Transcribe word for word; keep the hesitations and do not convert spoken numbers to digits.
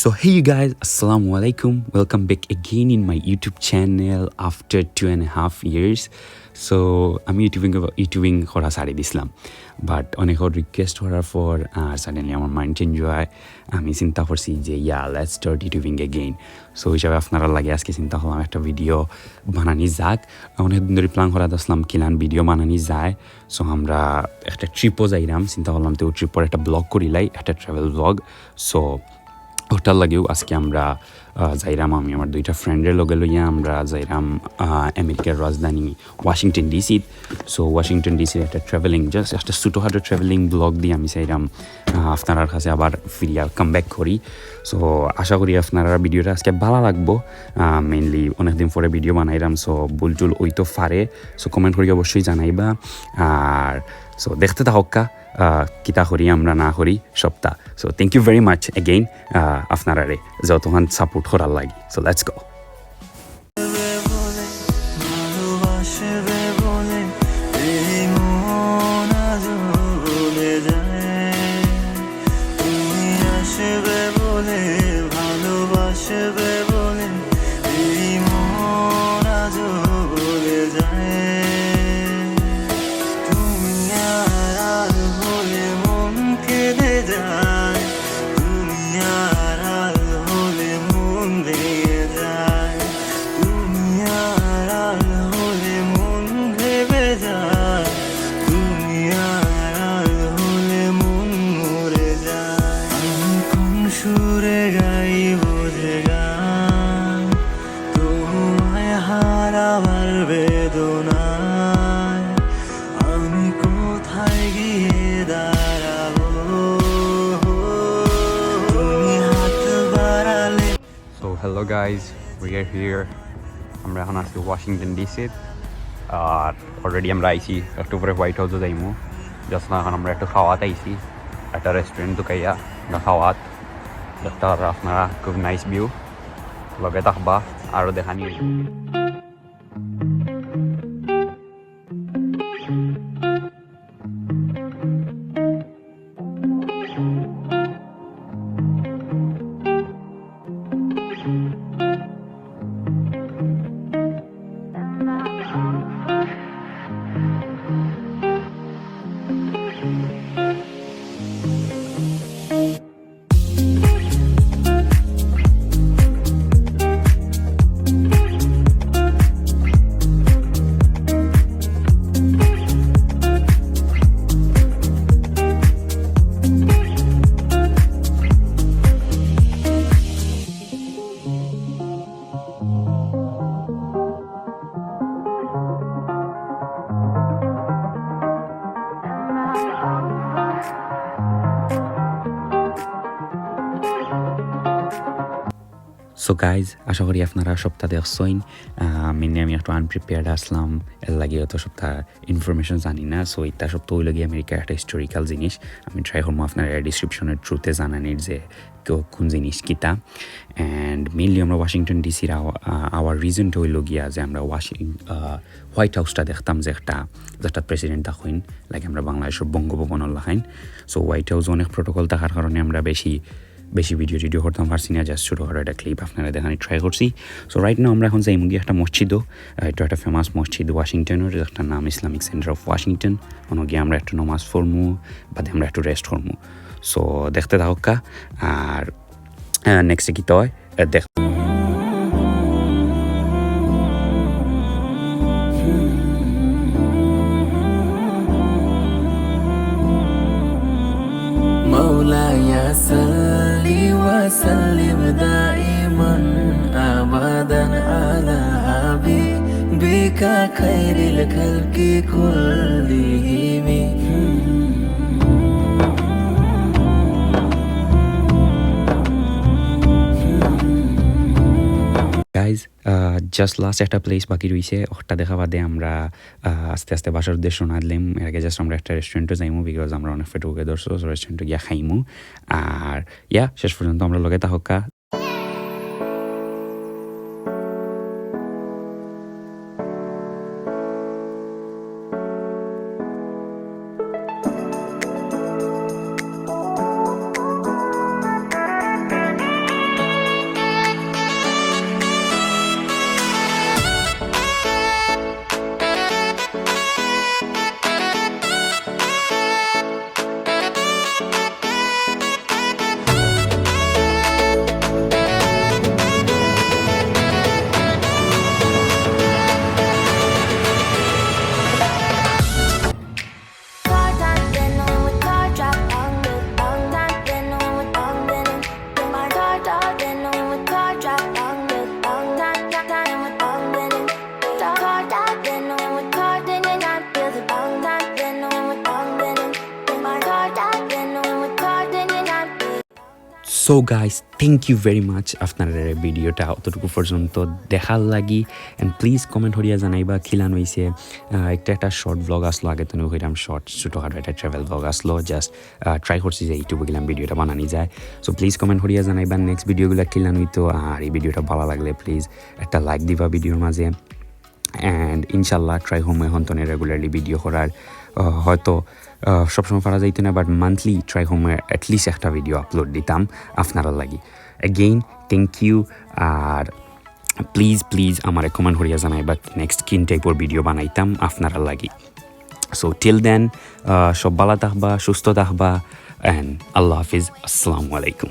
So hey you guys, আসসালামু আলাইকুম। Welcome back again in my YouTube channel after two and a half years. So আমি YouTubing YouTubing করা ছাড়ি দিছিলাম, বাট অনেক রিকোয়েস্ট করার পর আর সাডেনলি আমার মাইন্ড চেঞ্জ হয়। আমি চিন্তা করছি যে ইয়া, let's start YouTubing again. So হিসাবে আপনারার লাগি আজকে চিন্তা করলাম একটা ভিডিও বানানি যাক। অনেক দিন ধরে প্ল্যান করা আসলাম কিলান ভিডিও বানানি যায়। সো আমরা একটা ট্রিপও যাইরাম, চিন্তা করলাম তো ট্রিপর একটা ব্লগ করিলাই, একটা ট্রাভেল ব্লগ। সো ওটার লাগিও আজকে আমরা আহ, যাইরাম, আমি আমার দুইটা ফ্রেন্ডের লগে লইয়া আমরা যাইরাম আহ, আমেরিকার রাজধানী ওয়াশিংটন ডিসি। সো ওয়াশিংটন ডিসির একটা ট্রাভেলিং, জাস্ট একটা ছোটোখাটো ট্রাভেলিং ব্লগ দিয়ে আমি চাইরাম আহ, আপনারার কাছে আবার ফিরিয়া কাম ব্যাক করি। সো আশা করি আপনারার ভিডিওটা আজকে ভালা লাগবো। মেইনলি অনেকদিন পরে ভিডিও বানাইরাম, সো ভুল টুল অইতো পারে। সো কমেন্ট করি অবশ্যই জানাইবা। আর সো দেখতে থাকউক্কা আহ, কিতা করি আমরা না করি সবটা। So thank you very much again আহ, আপনারারে যতক্ষণ সাপোর্ট করার লাগি। So let's go. ভালোবাসবে বলে এই মন আজ ভুলে যায়। তুমি আসবে বলে, ভালোবাসবে বলে এই মন আজ ভুলে যায়। তুমি আড়াল হলে মন কেঁদে যায়। তুমি আড়াল হলে মন ভেঙে যায়। তুমি আড়াল হলে মন ভেঙে যায়। তুমি আড়াল হলে মন মরে যায়। আমি কোন সুরে গাইব যে গান, তোমায় হারাবার বেদনায় আমি কোথায় গিয়ে দাঁড়াবো? তুমি হাত বাড়ালে। So hello guys, we are here. আমরা এখন আছি ওয়াশিংটন ডিসিত। আর অলরেডি আমরা আইছি, একটু পরে হোয়াইট হাউসে যাইমু। জাস্ট এখন আমরা একটু খাওয়াত আইছি, একটা রেস্টুরেন্ট ঢুকাইয়া আমরা খাওয়াত। দেখতে পাররা আপনারা, খুব নাইস ভিউ। লগে থাকবা, আরও দেখানি অইবো। So guys, আশা করি আপনারা সবটা দেখছইন। মেইনলি আমি একটু আনপ্রিপেয়ার্ড আসলাম, এর লাগি অত সবটা ইনফরমেশন জানি না। সো ইটা সবটা অইল গিয়া আমেরিকার একটা হিস্টোরিক্যাল জিনিস। আমি ট্রাই করমু আপনারারে ডিসক্রিপশনের থ্রুতে জানানির যে ক-, কোন জিনিস কিতা। অ্যান্ড মেইনলি আমরা ওয়াশিংটন ডিসির আওয়ার রিজনটা অইল গিয়া যে আমরা ওয়াশিং হোয়াইট হাউসটা দেখতাম, যে একটা, যেটা প্রেসিডেন্ট থাকইন, লাইক আমরা বাংলাদেশর বঙ্গভবনর লাখাইন। সো হোয়াইট হাউস অনেক প্রোটোকল থাকার কারণে আমরা বেশি বেশি ভিডিও টিডিও করতাম পারছি না, জাস্ট ছোটোখাটো একটা ক্লিপ আপনারারে দেখানি ট্রাই করছি। সো রাইট নাও আমরা এখন যাইমু গিয়া একটা মসজিদও, আহ, এটা একটা ফেমাস মসজিদ ওয়াশিংটনের, একটা নাম ইসলামিক সেন্টার অফ ওয়াশিংটন। অনো গিয়া আমরা একটু নমাজ পড়মু, বাদে আমরা একটু রেস্ট করমু। সো দেখতে থাকউক্কা। আর নেক্সটে কিতা অয়, আহ, দেখ। مولاي صل وسلم دائما أبدا على حبيبك خير الخلق كلهم. গাইজ, জাস্ট লাস্ট একটা প্লেস বাকি রইছে, ওটা দেখা বাদে আমরা আহ, আস্তে আস্তে বাসার উদ্দেশ্যে রওনা দিলাম। এর আগে জাস্ট আমরা একটা রেস্টুরেন্টও যাইমু, বিকজ আমরা অনেক পেট ভুকে ধরছে, সো রেস্টুরেন্টে গিয়া খাইমু। আর ইয়া, শেষ পর্যন্ত আমরা লগে থাকউক্কা। তো guys, thank you very much আপনারার এই ভিডিওটা অতটুকু পর্যন্ত দেখার লাগি। And please comment করিয়া জানাইবা কিলান অইছে। আহ, একটা একটা শর্ট ব্লগ আসলো, আগে তো কইরাম শর্ট ছোটোখাটো একটা ট্রাভেল ব্লগ আসলো, জাস্ট ট্রাই করছি যে ইউটিউবে গেলাম ভিডিওটা বানানি যায়। সো প্লিজ কমেন্ট করিয়া জানাইবা নেক্সট ভিডিওগুলো কিলান অইতো। আর এই ভিডিওটা ভালো লাগলে প্লিজ একটা লাইক দিবা ভিডিওর মাঝে। অ্যান্ড ইনশাল্লাহ ট্রাই করমু এখন তনে রেগুলারলি ভিডিও করার। আহ, হয়তো আহ, সবসময় পারা যাইতো না, বাট মান্থলি ট্রাই করমু অ্যাটলিস্ট একটা ভিডিও আপলোড দিতাম আপনারার লাগি। Again, thank you। আর প্লিজ প্লিজ আমারে কমেন্ট করিয়া জানাইবা নেক্সট কিন টাইপর ভিডিও বানাইতাম আপনারার লাগি। সো টিল দেন, সব ভালো থাকবা, সুস্থ থাকবা, অ্যান্ড আল্লাহ হাফিজ। আসসালামু আলাইকুম।